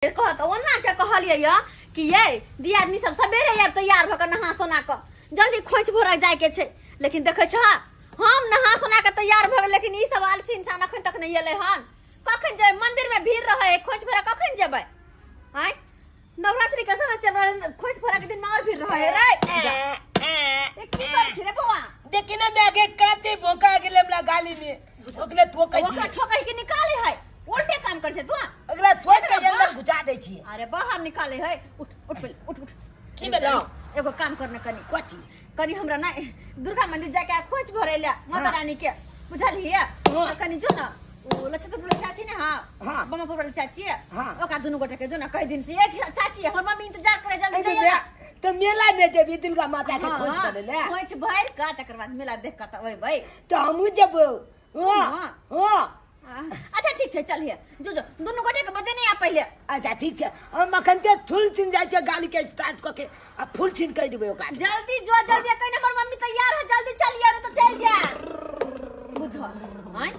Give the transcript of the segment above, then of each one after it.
कह ओना के कहलियै य कि ये दियादनी सब सवेरे आयब तैयार भऽ के नहा सोना के जल्दी खोंच भोरा जाय के छै। लेकिन देखै छह हम नहा सोना के तैयार भऽ गेल, लेकिन ई सब आलसी इंसान अखन तक नहि एलै हन। कखन जेबै? मंदिर में भीड़ रहै, खोंच भोरा कखन जेबै? आँय, नवरात्रि के समय चल रहल, खोंच भोरा के दिन में और भीड़ रहै रे। ए, की करै छी रे बौआ? देखी ना मैं आगे काते भोका गेले हमरा गाली में, ओकरे ठोकै छी। ओकरा ठोकै के निकाले है, उल्टे काम कर छै तू। ओकरा ठोक के अंदर घुसा दै छी। अरे बाहर निकाले है। उठ उठ पहिले, उठ उठ। की भेलौ? एगो काम करने कनी। कथी? कनी हमरा ना दुर्गा मंदिर जाके खोज भरे ले माता रानी के, बुझलिए? हाँ। कनी जो ना ओ लछतपुर चाची ने, हां हां, बमपुर वाली चाची, हां, ओका दुनू गोटे के जो ना कई दिन से ए चाची हमर मम्मी इंतजार करे, जल्दी जाइए ना। तो मेला में जेबी दुर्गा माता के खोज भरे ले? खोज भर का तकर बाद मेला देख के त ओइबै। तो हमहु जेबौ। हां हां। अच्छा ठीक छै, चलिए जो जो दुनू गोटे के बजे नहीं आ पहिले। अच्छा ठीक छै, हम अखन ते फूल छीन जाइ छै गाली के स्टार्ट क के आ फूल छीन कहि देबै ओकरा। जल्दी जो जल्दी, कहि हमर मम्मी तैयार है, जल्दी चलिए रे तो चल जा। बुझ आय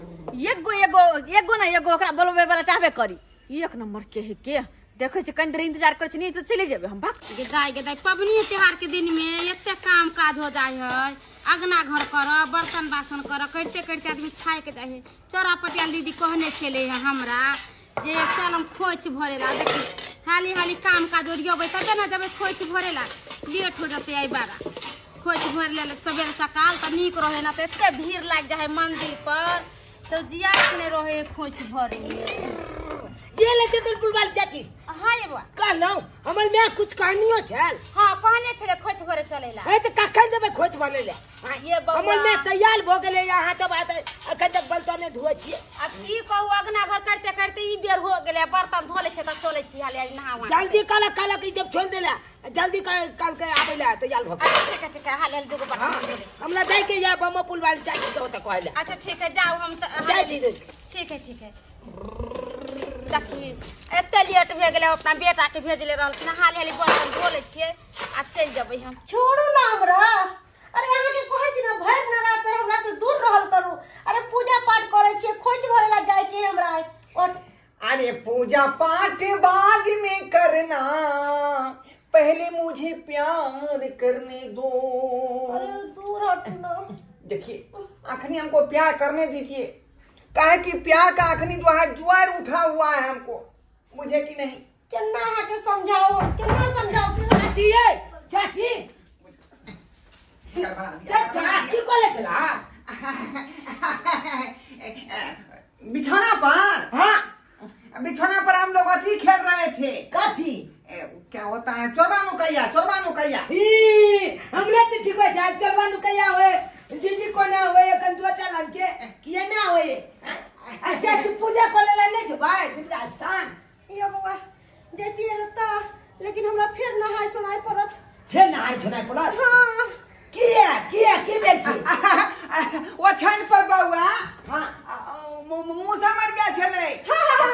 एगो एगो एगो ना एगो ओकरा बोलबै वाला चाहबे करी। एक नंबर के है के देखै छै कनि देर इंतजार करै छै, नहीं तो चलि जेबै हम। भाग गे दाइ, गे दाइ, पबनी त्योहार के दिन में एते काम काज हो जाय है, अगना घर कर, बर्तन बासन कर, करते करते आदमी थाक जाइ है। चौरा पटियाल दीदी कहने छलै है हमरा जे चल हम खोंच भरेला। देखी हाली हाली काम काज ओरियबै तबे ने जेबै खोंच भरेला, लेट हो जेतै। एहि बारा खोंच भरि लेल सबेरे सकाल तऽ नीक रहै ना, तऽ एते भीड़ लागि जाइ है मंदिर पर तऽ जियाक नहि रहै है खोंच भरे। ये ले चतुरपुर वाली चाची। हाँ ये बा कहलहुँ हमर my कुछ कहनियो छल। हाँ कहने छलै खोंच भरे चलेला। हे तऽ कखन जेबै खोंच भरे ले? ये बौआ हमर my तैयार भऽ गेलै, अहाँ सब आते अखन तक बर्तन नहि धोइ छियै। अब की कहू, अगना घर करते करते ई बेर हो गेलै, बर्तन धो लै छियै तऽ चलै छी हाले नहा। जल्दी कल कल की जब छोड़ देला जल्दी कल के आबै ले तैयार भऽ। अच्छा ठीक है ठीक है, हाले दूगो बर्तन धो लै छी। हमरा जाइ के या बमपुर वाली चाची के ओतऽ कहै ले। अच्छा ठीक है जाउ, हम तऽ जाइ छी। ठीक है ठीक है। देखी एते लेट भए गेलै, अपना बेटा के भेजले रहलखिन, हाली हाली बर्तन धो लै छियै आ चलि जेबै हम। छोड़ू ना हमरा, अरे अहाँ के कहै छी ना भरि नवरात्र हमरा से दूर रहल करू। अरे पूजा पाठ करै छियै, खोंच भरेला जाय के हमरा। और अरे पूजा पाठ बाद में करना, पहले मुझे प्यार करने दो। अरे दूर हटू ना। देखिए अखनी हमको प्यार करने दीजिए, काहे कि प्यार का अखनी जो है ज्वार उठा हुआ है हमको, मुझे कि नहीं। केना अहाँ के समझाओ, केना समझाओ? चाची ये चाची चाचा की कोले चला बिछौना पर? हाँ बिछौना पर हम लोग अथी खेल रहे थे। कथी? क्या होता है चोरबा नुकैया, चोरबा नुकैया। हमरे तो ठीक है, चोरबा नुकैया होए जीजी कोना होए कंदुआ चलन के किए ना होए। अच्छा तू पूजा करे ला नहीं जेबै दुर्गा स्थान? यो बौआ जैतियै त, लेकिन हमरा फेर नहाय सोनाय पड़त। फेर नहाय सोनाय पड़त? हां। किया किया की भेल छी? ओछान पर बौआ, हां, मूसा मर गेल छलै,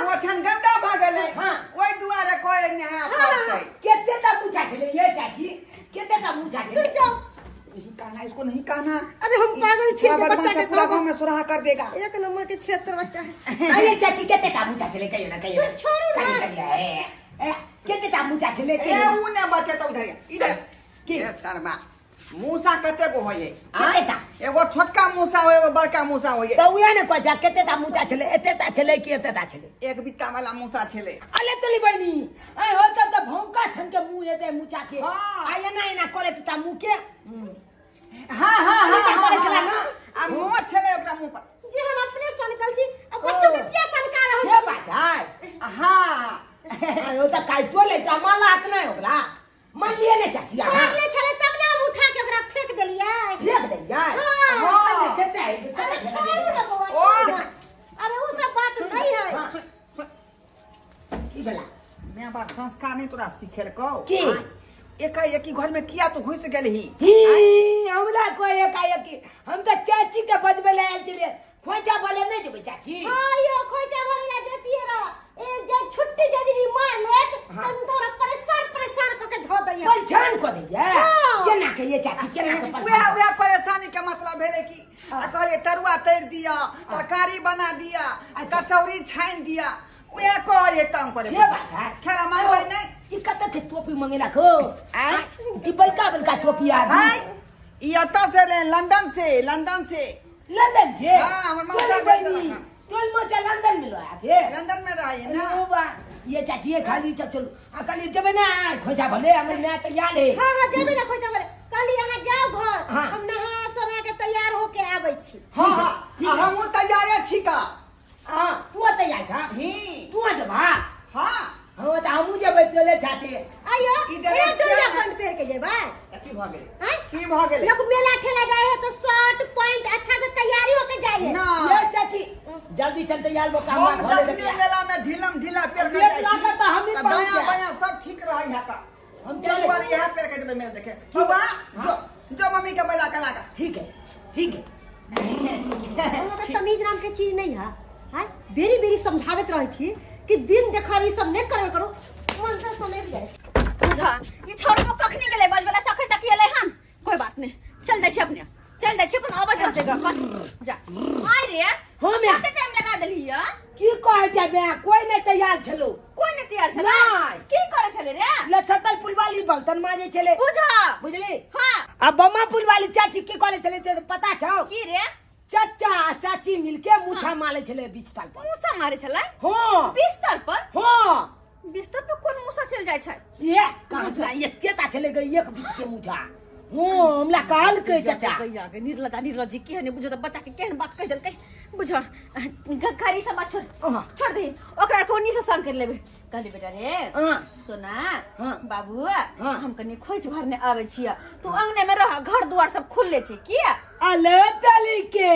ओछान गंदा भ गेलै, ओहि दुआरे कहै नहाय पड़तै। केते ता पूछा छलै ये चाची, केते ता पूछा छलै? नहीं कहना इसको, नहीं कहना। अरे हम पागल छी, बच्चा के पूरा गांव में सुराह कर देगा। एक नंबर के क्षेत्र बच्चा है। अरे चाची केते ता मुचा छलै कहियो ना कहियो। छोड़ू ना। ए केते ता मुचा छलै? ए उ ने बचे तो उधर इधर की शर्मा मूसा कते गो होय? केते ता? एगो छोटका मूसा होय, एगो बड़का मूसा होय। त उहे ने कह जा केते ता मूसा छलै, एते ता छलै कि एते ता छलै? एक बित्ता वाला मूसा छलै। अले तोली बहिनी ए हो तब त भौंका छन के मुंह एते मूसा के। हां आ एना एना करे त मुंह के। हां हां हां करे छला ना, आ मुंह छलै ओकरा मुंह पर। जे हम अपने सनकल छी, आ बच्चो के किया सनका रहल छी? से बात है। हां ओ त काइटो ले त माला हाथ नै ओकरा मानलिए ने चाची? हां मारले छलै तब ने हम उठा के ओकरा फेंक देलियै। फेंक देलियै? हां केते है? अरे छोड़ू ना बौआ, छोड़ू ना। अरे उ सब बात नहीं है। की भेला? मैं बात संस्कार नहीं तोरा सिखेलकौ की? एकाएकी घर में किया तू घुस गेलही? ही हमरा कोई एकाएकी, हम त चाची के बजबै ले आयल छलियै। खोइचा भरे नहीं जेबै चाची? हां यो खोइचा भरे ला जतियै र, ए जे छुट्टी जदी मार लेत तन तोरा परेशान परेशान क के धो दैया, परेशान क दैया। केना के ये चाची, केना के? उहे उहे परेशानी के मतलब भेलै कि कहलियै तरुआ तैर दिया, तरकारी बना दिया, कचौड़ी छानि दिया, उहे कहलिए तंग करे से बात है खेला मानबै नहीं ई कत से टोपी मंगेला को आय जी बड़का बड़का टोपी आ आय ई अतः से ले लंदन से लंदन से लंदन जे हाँ, हमर मौसा भेज देलक हन। तोल मौसा लंदन में रहा छे लंदन में रही ना ओ बा ये चाची ये खाली चल चलो आ खाली जेबे ना खोजा भले हमर मैं तैयार है हां हां जेबे ना खोजा भले कहली अहाँ जाओ घर हाँ। हम नहा सोना के तैयार होके आबै छी हाँ हाँ हमहूँ तैयारे छी का हां तू तैयार छा ही तू जबा हाँ हां त हमहूँ जेबै चले छाते आइयो ई ड्रेस एक डोरिया किया ना? पैंट पहिर के जेबै की भऽ गेलै हैं? की भऽ गेलै लोग मेला ठेला जाए है तो शर्ट पैंट अच्छा से तैयारी होके जाए है ना ये चाची जल्दी चल तैयार बो काम हम जखने मेला में ढीलम ढीला पेर के मेला जाइ छी के तऽ हमही तऽ पहुँच दायाँ जाएब। बायाँ सब ठीक रहै है का हम चल चले बार यहाँ पेर के जेबै मेला देखे बाबा जो जो मम्मी के बैला के लागा ठीक है ठीक है हमरा के तमीज नाम के चीज नहीं है हैं बेरी बेरी समझावत रहै छी कि दिन देखार ई सब नहीं करल करो मन से समझ जाए बुझा ये छोड़बो कखनी गेलै बजबला से अखन तक एलै हन कोई बात नहीं चल जाइ छी अपने चल जाइ छी अपन अबैत रहतै ग जा आइ रे हाँ म्या। कते टाइम लगा देलही य की कहै छै बे कोई नहीं तैयार छलो कोई नहीं तैयार छलै नहीं। की करै छलै रे ले छतल पुल वाली बलतन माजे छले बुझा बुझली हां आ बम्मा पुल वाली चाची की कहले छले से पता छौ की रे चाचा आ चाची मिलके मुछा मारे छले बिस्तर पर मूसा मारे छलै हाँ बिस्तर पर हाँ बिस्तर पर कोन मूसा चल जाइ छै ये कहाँ छला एते ता छले गई एक बीच के मुछा हाँ हमरा कहल के चाचा गैया के निर्लजा निर्लजी केहन है बुझो त बच्चा के केहन बात कहि देलकै बुझो घरी सब बात छोड़ हाँ। छोड़ दे ओकरा कोनी से संग कर लेबे कहली बेटा रे हाँ सोना हाँ। बाबू हाँ। हम कनी खोज भरने आबै छियै तू अंगने में रह घर दुआर सब खुलले छै किया अले चली के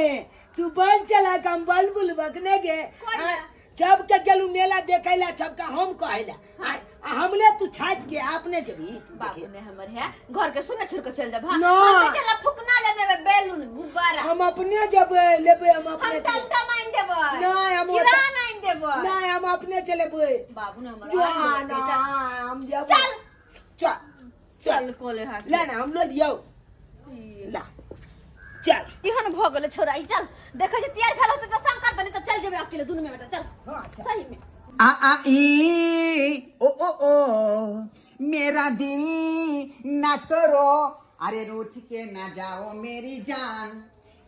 तू बल चला कम बल बुल बकने गे कोई ना। जब के गेलू मेला देखैला सबका हम कहैला आ हमले तू छात के अपने जबी तू बाबू देखे ने हमर है घर के सुने छोड़ के चल जब हां ना। हम बेटा ला फुकना ले देबे बैलून गुब्बारा हम अपने जब लेबे हम हम अपने टमटम आनि देबै नहीं, हम किरान आनि देबै नहीं हम अपने चलेबे बाबू ने हमर जो आनि देबै ना बेटा। हम जब चल। चल चल चल कोले हाथ ले ना हम लो लियो ला चल इहन भ गेलै छोरा ई चल देखै छी तैयार भेल होतै त संग कर बनी त चल जेबै अकेले दुनू में बेटा चल हाँ चल सही में आ आ ई ओ ओ ओ मेरा दिल ना तोड़ो अरे रूठ के ना जाओ मेरी जान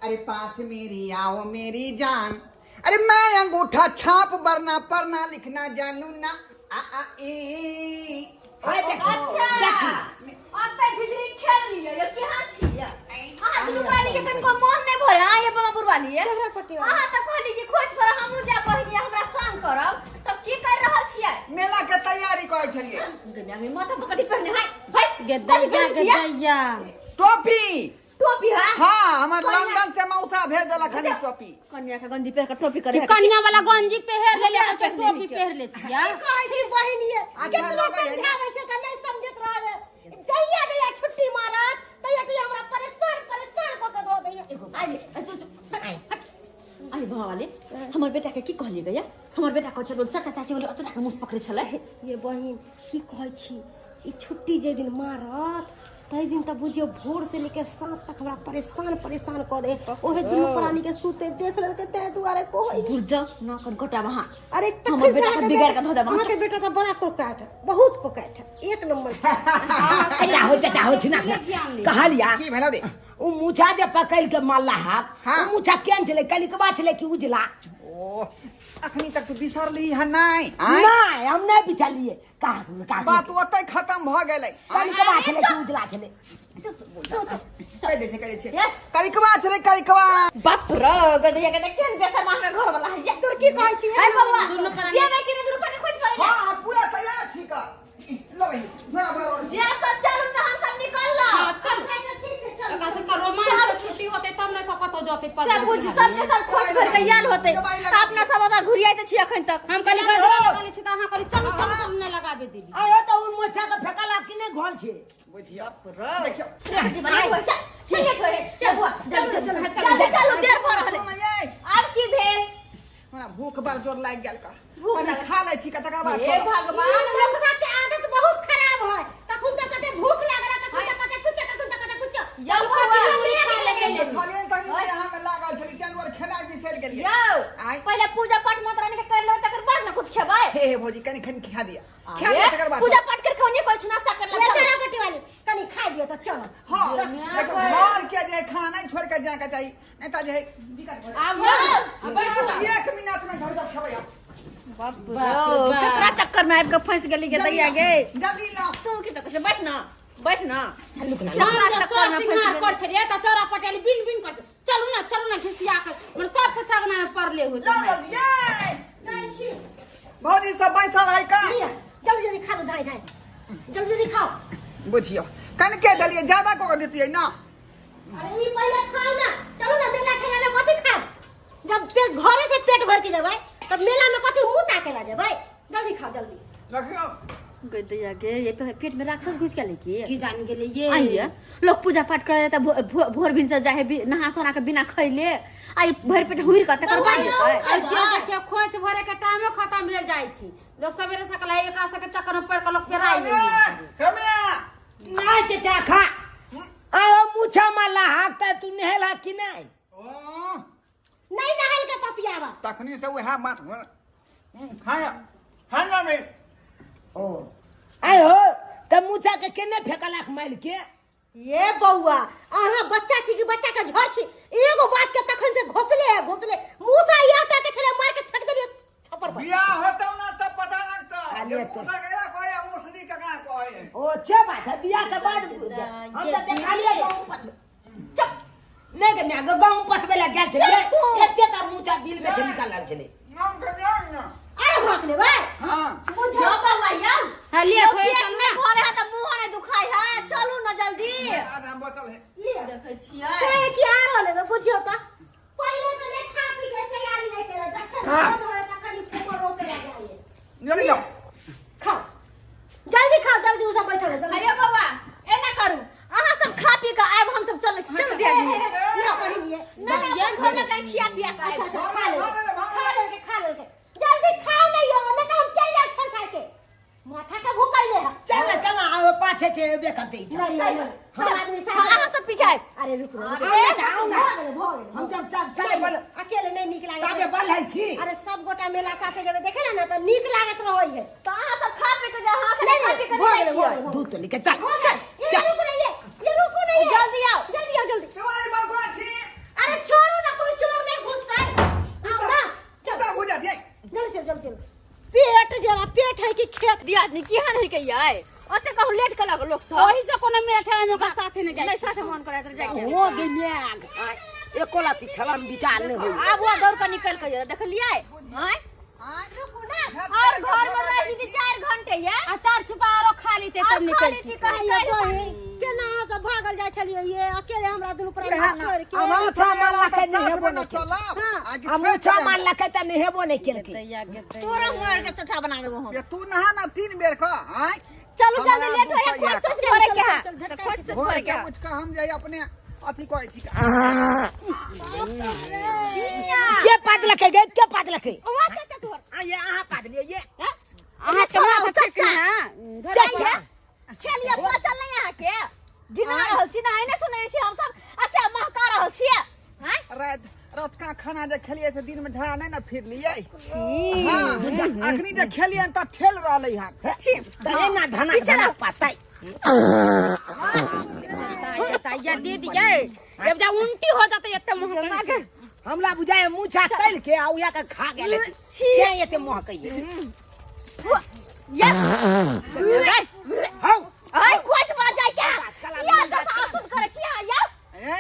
अरे पास मेरी आओ मेरी जान अरे मैं अंगूठा छाप बरना पढ़ना लिखना जानू ना आ आ ई हाय देखी अच्छा देखी अतै झिझरी खेल लिअ यो केहन छियै अहाँ दुनू प्राणी के कनिको मन नहि भरे अहाँ ये बाबा बुढ़वाली झगड़ा पट्टी वाली। अहाँ तऽ कहली कि खोज पर हमहूँ जा बहिनी हमरा संग करब तब की कर रहल छियै मेला के तैयारी करै छलियै गम्या में माथा पर कथी पहिरने हाय हाय गदैया कथी पहिरने छियै? गदैया टोपी टोपी है हाँ हमर कन्या- लंदन से मौसा भेज देलक हन ई टोपी कन्या के गंजी पहिर के टोपी करे कि कनिया वाला गंजी पहिर ले ले पहिरने टोपी नीके। पहिर ले छिया की कहै छी बहिन ये अच्छा, केतनो लगै है। समझाबै छै त नहीं समझत रहै जहिया जहिया छुट्टी मारत तहिया तहिया हमरा परेशान परेशान कऽ के धऽ दैया आइए अरे बाबा वाले हमर बेटा के की कहलिए गया हमर बेटा कहै छल चाचा चाची बोले ओतना के मुँह पकड़े छलै ये बहिन की कहै छी ई छुट्टी जे दिन मारत तै दिन तऽ बुझियौ भोर से लेके साँझ तक हमरा परेशान परेशान कऽ दे ओहे दुनू प्राणी के सुते देख लेलकै ताहि दुआरे कहै दूर जा ना कन कटा वहाँ अरे हमर बेटा के बिगाड़ के धऽ देब अहाँ। अहाँके बेटा तऽ बड़ा कोकैट है बहुत कोकैट है एक नंबर चाचा हो छिना कहलिया की भेलौ रे उ मुछा जे पकड़ के मारला हाक हाँ। उ मुछा केहन छलै कलिकबा छलै कि उजला ओ अखनी तक तू बिसरली हन नहि आँय? नहीं हम नहीं बिचलिए का का बात ओतै खत्म भऽ गेलै आँय? कलिकबा छलै कि उजला छलै कहि दै छै कहि दै छै ये। करिकबा छलै करिकबा बाप रे गदैया के देख केहन बेसर माह में घर वाला है ये तोर की कहै छी है बबुआ दुनू प्राणी- जेबै कि नहि दुनू प्राणी खोज पड़े हाँ हाँ, पूरा तैयार छी का लो बहिन झोरा भरा लो। जे तो चलू तऽ हम सब निकल हाँ, चल अच्छा ठीक छै चल एकरा सबके रोमांस से छुट्टी होते तब नहीं तो कतौ जते पर सब बुझ सबके सब खोज भर के आयल होते अपना सब ओतऽ घुरियाइत छी अखन तक हम कहली गजरा लगले छी त अहाँ कहली चलू चलू सब न लगाबे दीदी अरे तो उ मोछा के फेकला कि नहीं घर छे बुझियौ देखियौ चल बुआ चल चल चल चलू देर भऽ रहल सुन यै, आब की भेल हमरा भूख बड़ जोर लागि गेल का भूख कनि लागल। खा लै छी का तकर बाद हे चलब। भगवान लोकसा के आदत बहुत खराब है कखन तऽ कते भूख लागल कखन तऽ कते कुछ कखन तऽ कते कुछ यौ बौआ खालियन तक नहि यहाँ में लागल छली ताहि दुआरे खेनाइ बिसरि गेलियै यौ आँय। पहिले पूजा पाठ माता रानी के कर लेबै तकर बाद ने कुछ खेबै खा दिया खा दिया तकर बाद पूजा पाठ करके ओने कोई नाश्ता कर ले चना पट्टी वाली कनी खा दियो त चल। हां देखो घर के जे खाना छोड़ के जाके चाहिए नहीं त जे दिक्कत हो आब एक मिनट में घर जा खेबै। बाप रे केकरा चक्कर में आबि के फंस गेली के दैया गे। जल्दी ला तू की त कहै बैठ ना बैठ ना। हम जे सोर सिंगार कर छलियै त चौरा पटेली बिन बिन कर चलू ना घिसिया कर हमर सब पछागना में पड़ले हो। ला जल्दी ये नहीं छी भौजी सब बैसल है का। जल्दी जल्दी खा लो धाई धाई जल्दी जल्दी खाओ। बुझियो कन के दलिए ज्यादा को देतियै ना। अरे ई पहले खाओ ना चलो ना मेला ठेला में कथि खाब जब पेट घरे से पेट भर के जबै तब मेला में कथि मुंह ताके ला जबै। जल्दी खाओ जल्दी। रखियो गदैया गे ये पेट में राक्षस घुस गेलै की जान गेलै ये। आइए लोग पूजा पाठ करे त भोर भिन से जाहे नहा सोना के बिना खैले आई भर पेट हुइर के तकर बाद जेतै। ऐसे देखियो खोंच भरे के टाइमो खत्म भेल जाय छी। लोग सवेरे सकल है एकरा सबके चक्कर में पड़ के लोग पेराई गेलै। कमे ना चचा खा आओ मुछा माला हाकता तू नहेला कि नहीं? ओ नहीं नहल के पपियावा तखनी से वह बात खाया खाना में ओ आय हो त मुछा के केने फेकलाक माइल के। ये बौआ अहाँ बच्चा छी कि बच्चा के झड़ छी एगो बात के तखन से घोसले है घोसले मूसा आटा के छले मार के फेंक देलिए छप्पर पर। बियाह होतौ ना तब पता लगता मूसा केरा कोई आ मुसनी ककरा कोई। ओ छे बात है बियाह के बाद हम त देखा लिया गहूं पत चुप नहीं के मैं गहूं पतबे ला गेल छले एते का मूसा बिल में से निकालल छले। नाम के बियाह ना अरे भाग ले भाई। हां बुझो बौआ यौ हलिए खोइ चल ना भरे है त मुंह नै दुखाय है चलू ना जल्दी। अब हम बचल है लियो देखै छियै कहे कि आ रहल है बुझियो त पहिले से नहीं खा पी के तैयारी नहीं करे जखन बंद होए तखन ई फूको रोके ला जाइए। जल्दी जाओ खाओ जल्दी खाओ जल्दी उ सब बैठल है। अरे बौआ एना करू अहाँ सब खा पी के आब हम सब चलै छी चल दिया ना कहिए ना ना अपन घर में कहीं खिया पिया के आब। खा ले खा ले खा ले जल्दी खाओ नहीं हो ना तो हम चल जाए छोड़ छाड़ के माथा के भूकल ले है। चल चल आओ पाछे छे बे करते नहीं नहीं सब आदमी साथ अहाँ सब पीछे आब। अरे रुक रुक आओ ना हम जब चले बल अकेले नहीं नीक लागत ताबे बल है छी। अरे सब गोटा मेला साथे जेबे देखे ना त नीक लागत रहै है त अहाँ सब खा पी के जाओ हां खा पी के जाय छियै दूध तो लेके चल चल ये रुक नहीं है ये रुको नहीं है जल्दी आओ जल्दी आओ जल्दी। तुम्हारी बात छी। अरे छोड़ो ना कोई चोर नहीं घुसता है आओ ना चल हो जाती है जल्दी चल जल्दी चल। पेट जरा पेट है कि खेत दिया आदमी केहन है के यार ओते कहू लेट के लागल लोग सब ओही से कोनो मेला ठेला में ओकरा साथे नहीं जाय नहीं साथे मन करैत रह जाय हो गेल एको लाती छलम विचार नहीं होई। आब वो दौड़ के निकल के देखलियै हां रुको ना और घर में रह छी 4 घंटे ये आ चार छुपा आरो खा लेते तब निकल छी। केना सब भागल जाय छलियै ये अकेले हमरा दुनू प्राणी छोड़ के आ मुछा मारला के नहेबो नहीं आ मुछा मारला के त नहेबो नहीं केलकै। तोरा मार के चोटा बना देबो हम। ये तू नहा ना 3 बेर का हां चलू जल्दी लेट होय खोज तोज भरे के है खोज तोज भरे के उठ के हम जाई अपने अथी कहै छी के पाद लखे गे के पाद लखे ओ चाचा तोर आ ये अहाँ पाद लिए ये अहाँ के माथा ठीक ना चाचा खेलिए बचल नहीं अहाँ के गिना रहल छी ना एने सुनै छी हम सब असे महका रहल छी हां रात रात का खाना जे खेलिए से दिन में झड़ा नहीं ना फिर लिए हां अखनी जे खेलिए त ठेल रहलै हन छी त एना धना धना पातै या दीदी ये जब जा उल्टी हो जाते एते मुंह के हमला बुझाए मुछा तल के आ उया के खा गेल छी के एते महकै यस हौ आई खोज पर जाय के या दस आसुद करे छी या ए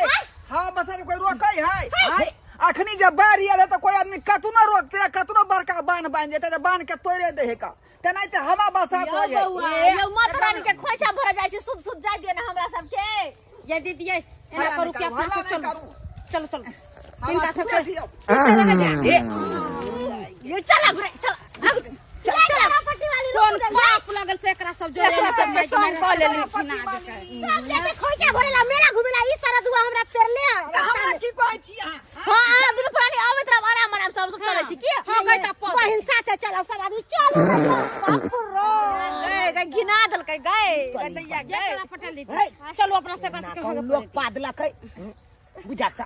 हां बसर कोई रोकै है हाय अखनी जब बाढ़ आयल त कोई आदमी कतनो रोकते कतनो बड़का बांध बांध जेते त बांध के तोड़े दे का तेनाहिते ते हवा बसात हो यौ बौआ यौ माता रानी के खोइछा भर जाय छै सुध सुध जाय दिए ना हमरा सब के। ये दीदी ये एना करू के अपना चलू चलू चलू इनका सब ये चला घुरे चल चल चल पट्टी वाली कोन पाप लगल से एकरा सब जोड़े एकरा सब के संग क लेली खिना देकै सब जाके खोइचा भरेला मेला घुमेला ई सारा दुआ हमरा पेरले हमरा की कहै छी अहाँ? हां हां दुनू प्राणी आबैत रहब आराम आराम सब चलै छी की हां गई त पद बहिन साथे चलब सब आदमी चलू बाप रो गए गए घिना देलकै गए गदैया ये गए तोरा पटेल दीदी चलू अपना से बस के हो लोग पाद लकै बुझाता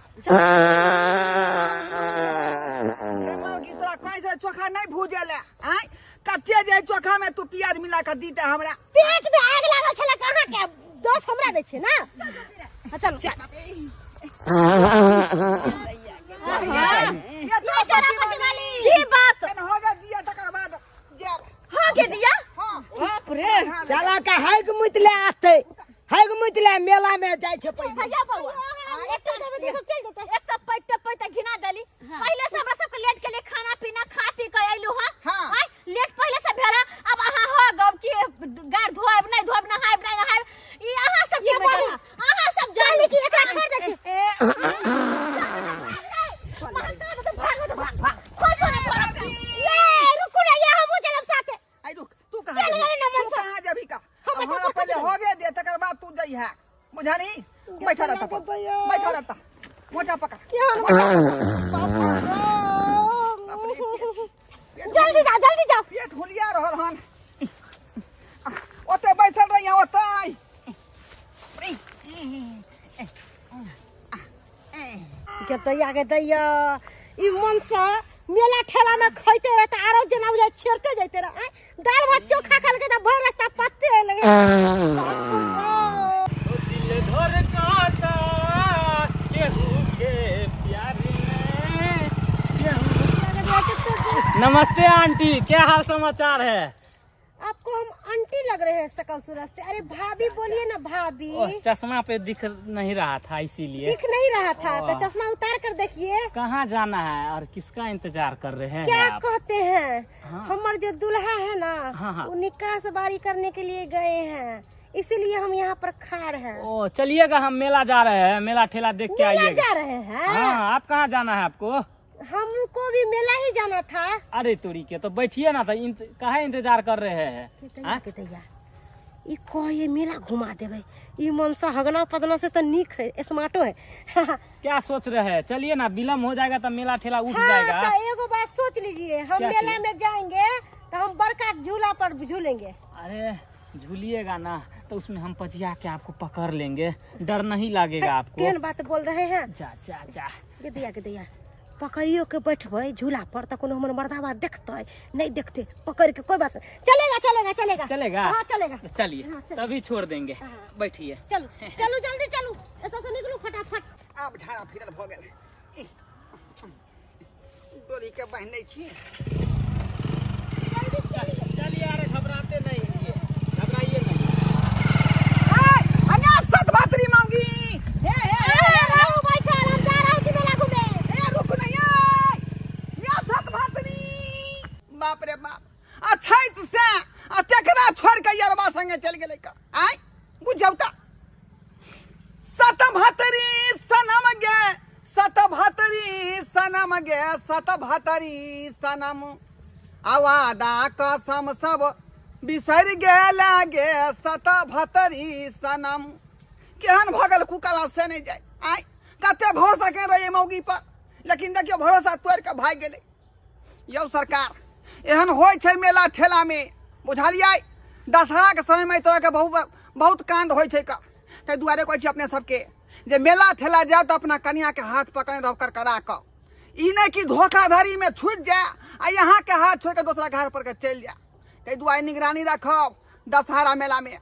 तोरा कैसे चोखा नहीं भूजल आय कच्चे जे चोखा में तू प्याज मिला के दीते हमरा। पेट में आग लागल छला कहाँ के दोष हमरा दै छै ना। हाँ, चलू। ये तो पट्टी वाली। की बात केन हो गया दिया तकर बाद जाब। हाँ के दिया। हां बाप रे चला का हैग मुतले आते हैग मुतले मेला में जाय छै पहिले। भैया बउआ एक तो एक तो पैते पैते घिना देली। पहले से हमरा सबके लेट के लिए खाना पीना खा पी के आइलू। हां हाँ। आय लेट पहले से भेला। अब अहाँ हो गब कि गार धोएब नहीं धोएब नहाएब नहीं नहाएब ई अहाँ सब के बोली अहाँ सब जानी कि एकरा छोड़ दै छै। ये रुकू ना ये हमहू चलब साथे। आई रुक तू कहां चल जेबही? गेलै ना तू मनसा। कहां जेबही का अब हमरा पहले हो गया दे तकर बाद तू जइहा बुझानी। बैठा रहता बैठा रहता मोटा पकड़। बाप रे, पेट जल्दी जाओ जल्दी जाओ। पेट हुलिया रहल हन। ओते बैठल रही ओते। के दैया के दैया ई मनसा मेला ठेला में खैते रहता आरो जेना बुझाय छेड़ते जाइते रह। आँय, दाल भात चोखा खलके त भर रास्ता पत्ते लगे। दिल धड़काता केहू के प्यार में। नमस्ते आंटी, क्या हाल समाचार है? आपको हम आंटी लग रहे हैं शकल सूरत से। अरे भाभी बोलिए ना भाभी। ओह, चश्मा पे दिख नहीं रहा था इसीलिए। दिख नहीं रहा था तो ओह। चश्मा उतार कर देखिए। कहाँ जाना है और किसका इंतजार कर रहे हैं क्या आप? कहते हैं हाँ। हमार जो दूल्हा है ना हाँ, हाँ। वो निकास बारी करने के लिए गए हैं इसीलिए हम यहाँ पर खाड़ हैं। ओ चलिएगा, हम मेला जा रहे हैं, मेला ठेला देख के मेला आइएगा। जा रहे हैं? हाँ, आप कहाँ जाना है आपको? हमको भी मेला ही जाना था। अरे तोरी के तो बैठिए ना, तो काहे इंतजार कर रहे हैं? के दैया ई कहे मेला घुमा देबै ई मनसा हगना पदना से तो नीक है स्मार्टो है। क्या सोच रहे हैं? चलिए ना, विलम्ब हो जाएगा तो मेला ठेला उठ हाँ, जाएगा। तो एगो बात सोच लीजिए, हम क्या मेला चीज? में जाएंगे तो हम बड़का झूला पर झूलेंगे। अरे झूलिएगा ना तो उसमें हम पजिया के आपको पकड़ लेंगे, डर नहीं लगेगा आपको। केहन बात बोल रहे हैं? जा जा जा। के दैया के दैया पकड़ियो के बैठबै झूला पर तो कोनो हमर मर्दावा देखतै नहीं देखते पकड़ के कोई बात नहीं। चलेगा चलेगा चलेगा चलेगा? हाँ चलेगा। चलिए हाँ, चल। तभी छोड़ देंगे। बैठिए। चलू चलू जल्दी चलू एतऽ से निकलू फटाफट। आब झाड़ा फिरल भऽ गेल। डोरी के बान्हि लै छी। चलिए, अरे घबराते नहीं, घबराइए नहीं। अन्या सत भातरी मांगी। हे हे हे, अरे रहू बैठल हम जा रहल छी मेला घूमे। हे रुक नहीं या सत भातरी। बाप रे बाप, अछैत से आ तेकरा छोड़ के यरबा संगे चल गेलै का। आय बुझौ त सत भातरी सनम गे सत भातरी सनम गे सत भातरी सनम आवादा कसम सब बिसरि गेल गे सत भातरी सनम। केहन भऽ गेल कुकला से नहि जाय। आय कते भरोसा केने रहियै मौगी पर, लेकिन देखियौ भरोसा तोड़ि कऽ भागि गेलै। यौ सरकार, एहन होइ छै मेला ठेला में बुझलियै? दशहरा के समय में एहि तरह के बहुत बहुत कांड होइ छै का। ताहि दुआरे कहै छी अपने सबके जे मेला ठेला जाउ तऽ अपना कनिया के हाथ पकड़ने रहब करकरा कऽ। ई नहि कि धोखाधड़ी में छूटि जाय आ यहाँ के हाथ छोड़ि कऽ दोसरा के हाथ पर के चलि जाय। ताहि दुआरे निगरानी राखब दशहरा मेला में।